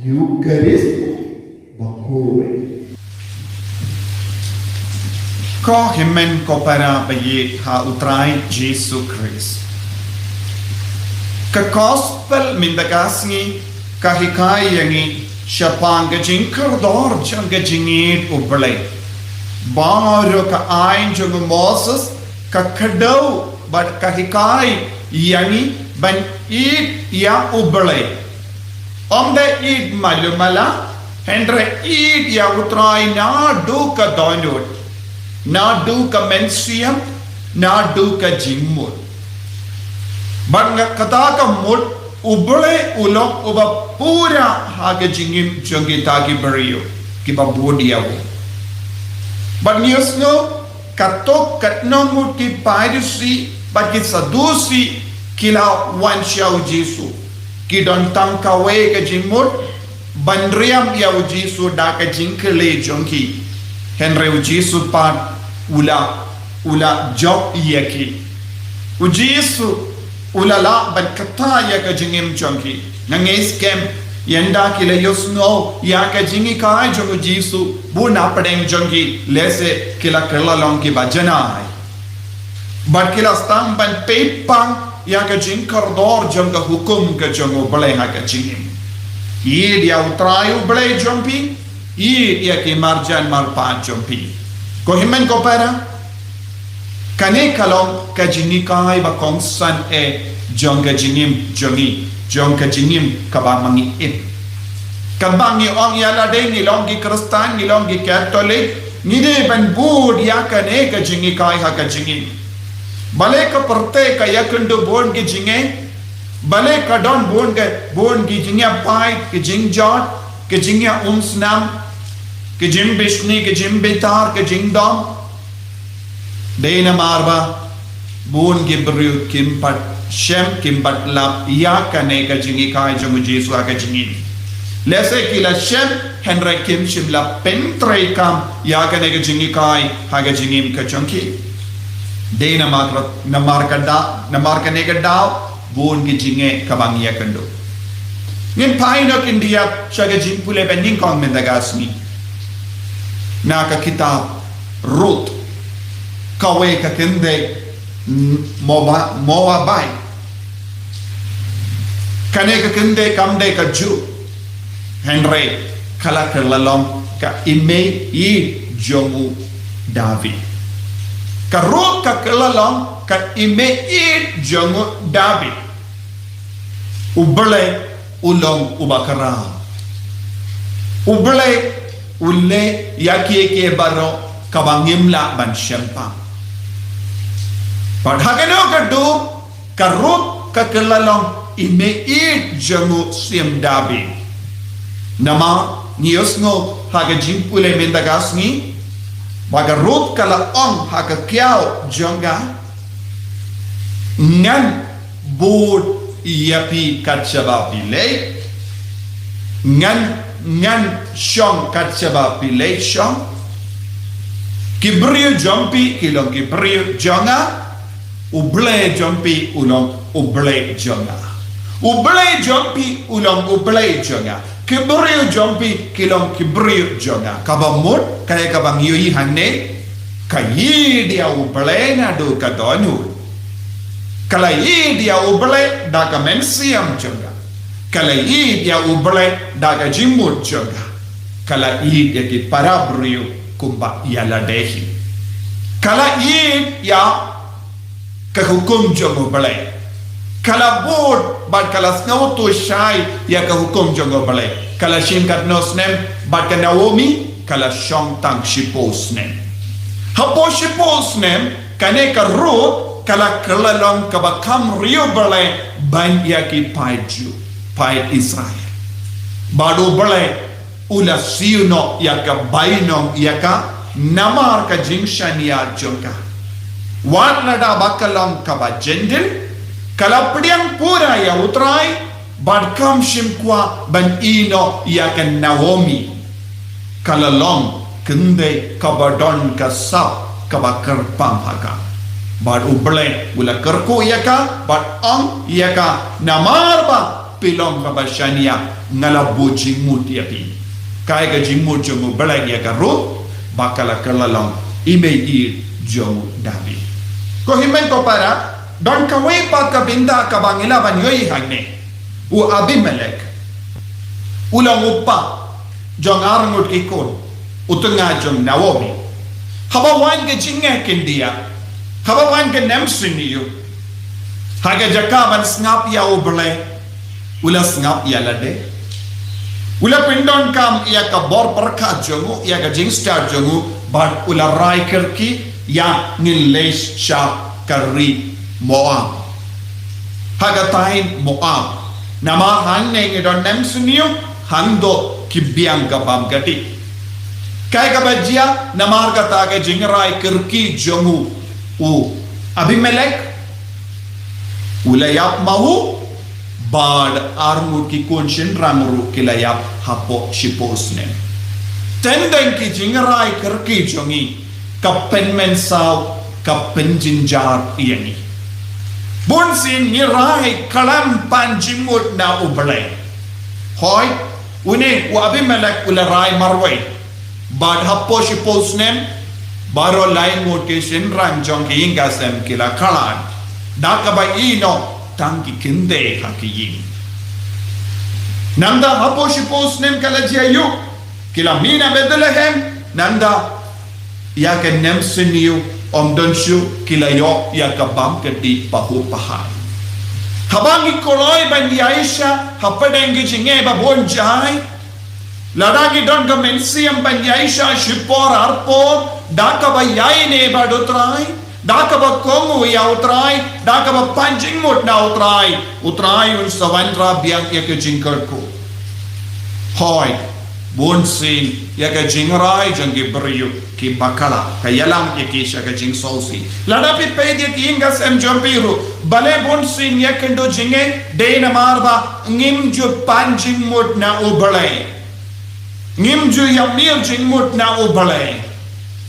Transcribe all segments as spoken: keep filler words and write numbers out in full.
Eucharist bakhuid. Ko hynmen ko para ba ïeit ha U Trai Jisu Khrist. Ka Gospel mynta ka sngi ka hikai ïa ngi shaphang ka jingkordor jong ka jingïeit U Blei. Baroh ka aiñ jong u Moses ka kdew bad ka hikai ïa ngi ban ïeit ïa U Blei. Ym da ïeit malu mala, hynrei ïeit ïa U Trai naduh ka dohnud, naduh ka mynsiem, naduh ka jingmut. Bad nga kata ka mut, U Blei u long uba pura ha ka jingim jong kita ki briew kiba bud ïa u. Bad ngi ïohsngew, katto katne ngut ki Pharisi bad ki Sadusi ki la wan sha u Jisu. Ki don tang kawei ka jingmut, ban riam ïa u Jisu da ka jingkylli jong ki. Hynrei u Jisu pat u la, u la jop ïa ki. U Jisu u la lah ban kata ïa ka jingim jong ki. Nga ngeit skhem, ynda ki la ïohsngew ïa ka jinghikai jong u Jisu, bun na pdeng jong ki, lehse ki la kylla long kiba janai. Bad ki la sdang ban peit pang ïa ka jingkordor jong ka hukum ka jong U Blei ha ka jingim. Ïeit ïa U Trai U Blei jong phi, ïeit ïa ki marjan marpa jong phi. Ko hynmen ko para, kane ka long ka jinghikai ba kongsan eh jong ka jingim jong ngi, jong ka jingim kaba ma ngi im. Kaba ngi ong ïa lade ngi long ki Khristan, ngi long ki Katholik, ngi dei ban bud ïa kane ka jinghikai ha ka jingim. Balei ka pyrthei ka ïakynduh bun ki jingeh, balei ka don bun ki, bun ki jingïapait, ki jingjot, ki jingïaumsnam, ki jingbishni, ki jingbitar, ki jingdom. Dei namar ba bun ki briew kim pat shem, kim pat lap ïa kane ka jinghikai jong u Jisu ha ka jingim. Lehse ki la shem, hynrei kim shym la pyntreikam ïa kane ka jinghikai ha ka jingim ka jong ki. Dei namar, namar ka da, namar kane ka daw, bun ki jingeh kaba ngi ïakynduh. Ngin phai noh khyndiat sha ka jingpule ba nyngkong mynta ka sngi. Na ka kitab Ruth, kawei ka kynthei, mm, Moba-, Moabite. Kane ka kynthei kam dei ka Jiw. Hynrei ka la kylla long ka i mei ïeit jong u David. Ka Ruth ka kylla long ka i mei ïeit jong u David. U Blei u long uba khraw. U Blei u leh ïa kiei kiei baroh kaba ngim lah ban shem pang. Bad ha kano ka dur ka Ruth ka kylla long i mei ïeit jong u Syiem David. Namar ngi ïohsngew ha ka jingpule mynta ka sngi ba ka Ruth ka la ong ha ka kiaw jong ka, ngan bud ïa phi kat shaba phi leit. Ngan, ngan shong kat shaba phi leit shong. Ki briew jong phi ki long ki briew jong nga. U Blei jong phi u long U Blei jong nga. U Blei jong phi u long U Blei jong nga. Ki briew jong phi ki long ki briew jong nga. Kaba mut, kaei kaba ngi ïohi hangne, ka ïeit ïa U Blei naduh ka dohnud. Ka la ïeit ïa U Blei da ka mynsiem jong ka. Ka la ïeit ïa U Blei da ka jingmut jong ka. Ka la ïeit ïa ki para briew kumba ïa lade hi. Ka la ïeit ïa ka hukum jong U Blei. Ka la bud bad ka la sngewthuh shai ïa ka hukum jong U Blei. Ka la shim katno snem bad ka Naomi ka la shong tang shiphew snem. Hapoh shiphew snem, kane ka Ruth ka la kylla long kaba kham riewblei ban ïa ki paid Jiw, paid Israel. Bad U Blei u la siew noh ïa ka bainong ïa ka namar ka jingshaniah jong ka. Wat lada ba ka long kaba Jentil, ka la pdiang pura ïa U Trai, bad kam shym kwah ban ïehnoh ïa ka Naomi. Ka la long kynthei kaba don ka sap kaba kyrpang ha ka. Bad U Blei u la kyrkhu ïa ka bad ong ïa ka, namar ba phi long kaba shaniah, nga la buh jingmut ïa phi. Kaei ka jingmut jong u Blei ïa ka Ruth, ba ka la kylla long i mei ïeit jong u David. Ko hynmen ko para, don kawei pat ka bynta kaba ngi lah ban ïohi hangne. U Abimelek u long u kpa jong arngut ki khun, u tnga jong Naomi. Haba wan ka jingeh khyndiat, haba wan ka nemsyniew, ha ka jaka ban sngap ïa u Blei, u la sngap ïa lade. U la pyndonkam ïa ka bor pyrkhat jong u, ïa ka jingstad jong u, bad u la rai kyrkieh ïa, ngin leit sha ka ri Moab. Ha ka thaiñ Moab. Namar hangne ngi don nemsyniew, hangto ki biang ka bam ka dih. Kaei kaba jia, namar kata ka jingrai kyrkieh jong u, u Abimelek, u la ïap ma u, bad arngut ki khun shynrang ruh ki la ïap hapoh shiphew snem. Teng teng ki jingrai kyrkieh jong ngi, ka pynmynsaw, ka pynjynjar ïa ngi. Bunsien ngi rai khlem pan jingmut na u Blei. Hooid, une u Abimelek u la rai marwei. Bad hapoh shiphew snem, baroh lai ngut ki shynrang jong ki ïing ka sem ki la khlad. Da kaba ïehnoh tang ki kynthei ha ki ïing. Nangta hapoh shiphew snem ka la jia ïuh, ki la mih na Bethlehem, nangta ïa ka nemsyniew ym don shuh, ki la ïoh ïa ka bam ka dih pahuh pahai. Haba ngi kloi ban ïaishah hapdeng ki jingeh ba bun jai, lada ngi don ka mynsiem ban ïaishah shipor arpor, da kaba ïaineh bad u Trai, da kaba kohnguh ïa u Trai, da kaba pan jingmut na u Trai, u Trai un sa wanrah biang ïa ka jingkyrkhu. Hooid, bunsien ïa ka jingrai jong ki briew ki bakla, ka ïalam ïa ki sha ka jingsngewsih. Lada phi peit ïa ki ïing ka sem jong phi ruh, balei bunsien ïa kynduh jingeh, dei namar ba ngim ju pan jingmut na u Blei. Ngim ju ïamir jingmut na u Blei.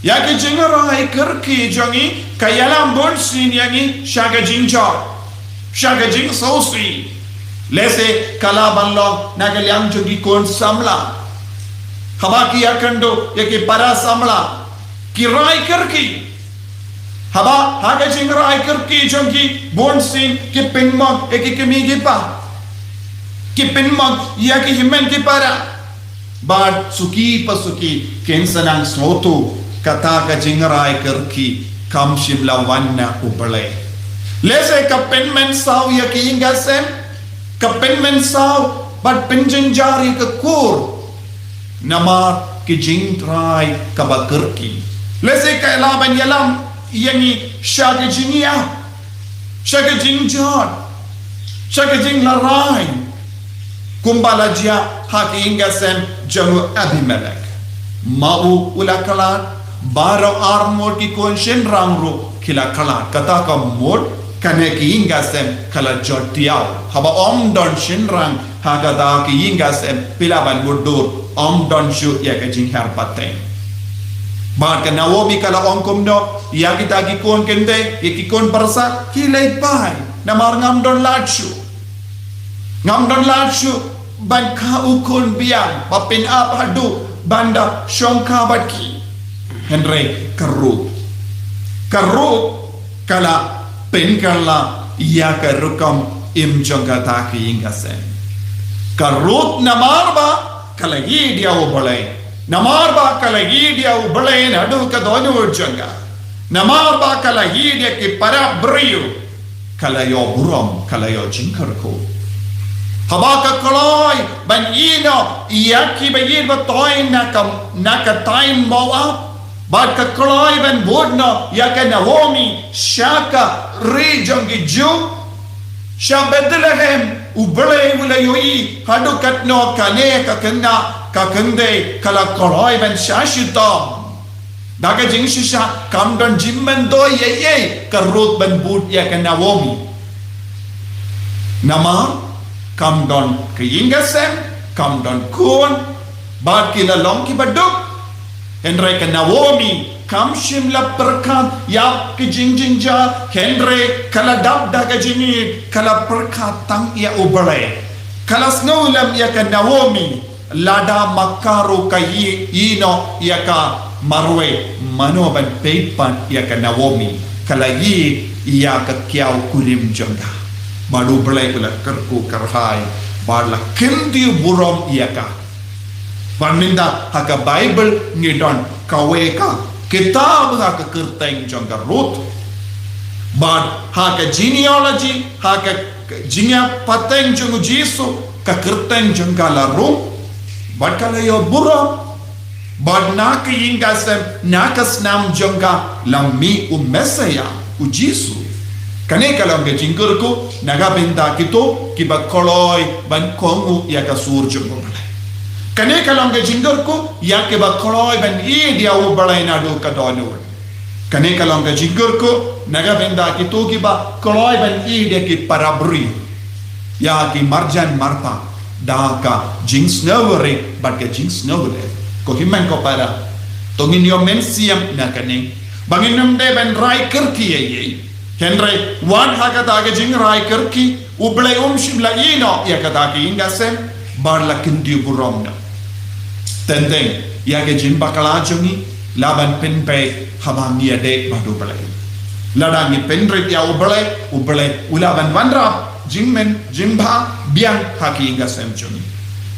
Ïa ki jingrai kyrkieh jong ngi ka ïalam bunsien ïa ngi sha ka jingjot, sha ka jingsngewsih. Lehse ka lah ban long na ka liang jong ki khun samla. Haba ki ïakynduh ïa ki para samla, ki rai kyrkieh. Haba ha ka jingrai kyrkieh jong ki, bunsien ki pynmong ïa ki kmie ki kpa, ki pynmong ïa ki hynmen ki para. Bad suki pa suki kin sa nang sngewthuh, kata ka jingrai kyrkieh kam shym la wan na u Blei. Lehse ka pynmynsaw ïa ki ïing ka sem, ka pynmynsaw bad pynjynjar ïa ka kur namar ki jingrai kaba kyrkieh. Lehse ka lah ban ïalam ïa ngi sha ka jingïap, sha ka jingjot, sha ka jinglarai, kumba la jia ha ka ïing ka sem jong u Abimelek. Ma u u la khlad, baroh arngut ki khun shynrang ruh ki la khlad. Kata ka mut kane ka ïing ka sem ka la jot diaw. Haba ym don shynrang ha kata ka ïing ka sem, phi lah ban mutdur, ym don shuh ïa ka jingher pateng. Bad ka Naomi ka la ong kumno ïa kita ki khun kynthei, ïa ki khun barsat, ki leit phai, namar ngam don lad shuh. Ngam don lad shuh ban kha u khun biang ba pynap haduh ban da shongkha bad ki. Hynrei ka Ruth, ka Ruth ka la pynkylla ïa ka rukom im jong kata ka ïing ka sem. Ka Ruth namar ba ka la ïeit ïa u Blei, namar ba ka la ïeit ïa u Blei naduh ka dohnud jong ka, namar ba ka la ïeit ïa ki para briew, ka la ïoh burom, ka la ïoh jingkyrkhu. Haba ka kloi ban ïehnoh ïa ki ba ïeit ba thoiñ na ka, na ka thaiñ Moab, bad ka kloi ban bud noh ïa ka Naomi sha ka ri jong ki Jiw, sha Bethlehem, u Blei u la ïohi haduh katno kane ka khynnah ka kynthei ka la kloi ban shah shitom. Da ka jingshisha kam don jingmyntoi ei ei ka Ruth ban bud ïa ka Naomi. Namar kam don ka ïing ka sem, kam don khun, bad ki la long ki baduk. Hynrei ka Naomi kam shym la pyrkhat ïa ka jingjynjar, hynrei ka la dap da ka jingïeit, ka la pyrkhat tang ïa u Blei. Ka la sngewlem ïa ka Naomi, lada ma ka ruh ka ïeh noh ïa ka marwei, mano ban peit pat ïa ka Naomi? Ka la ïeh ïa ka kiaw kurim jong ka. Bad U Blei u la kyrkhu kyrhai, bad la kyntiew burom ïa ka. Bad mynta ha ka Baibl ngi don kawei ka kitab ha ka kyrteng jong ka Ruth. Bad ha ka genealogy, ha ka jingïapateng jong u Jisu, ka kyrteng jong ka la rung. Bad ka la ïoh burom. Bad na ka ïing ka sem, na ka snam jong ka la mih u Messaïah, u Jisu. Kane ka long ka jingkyrkhu na ka bynta kito kiba kloi ban kohnguh ïa ka sur jong U Blei. Kane ka long ka jingkyrkhu ïa kiba kloi ban ïeit ïa U Blei naduh ka dohnud. Kane ka long ka jingkyrkhu na ka bynta kito kiba kloi ban ïeit ïa ki para briew, ïa ki marjan marpa, da ka jingsngewrit bad ka jingsngewrit. Ko hynmen ko para, to ngin ïoh mynsiem na kane, ba ngin ym dei ban rai kyrkieh ïa ei. Hynrei wat ha kata ka jingrai kyrkieh, U Blei um shym la ïehnoh ïa kata ka ïing ka sem, bad la kyntiew burom noh. Teng teng ïa ka jingbakla jong ngi la ban pynpeit haba ngi ïadei bad U Blei. Lada ngi pynrit ïa U Blei, U Blei u la ban wanrah jingmyntoi, jingbha biang ha ka ïing ka sem jong ngi.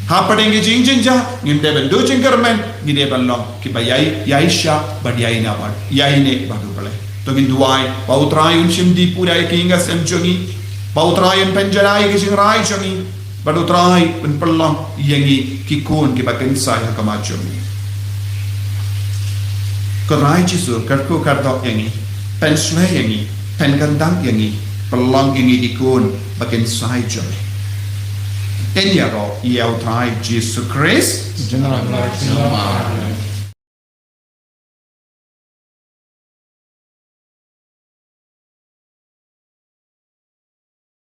Hapdeng ka jingjynjar ngim dei ban duh jingkyrmen, ngi dei ban long kiba ïai, ïaishah bad ïaineh bad, ïaineh bad U Blei. To ngin duwai ba U Trai un shim dih pura ïa ka ïing ka sem jong ngi, ba U Trai un pynjlan ïa ka jingrai jong ngi, bad U Trai un pynlong ïa ngi ki khun kiba kynsai ha khmat jong ngi. Ko Trai Jisu, kyrkhu kyrdoh ïa ngi, pynshlei ïa ngi, pynkyndang ïa ngi, pynlong ïa ngi ki khun ba kynsai jong ngi. Yn ïaroh ïa U Trai Jisu Khrist. Jingmut.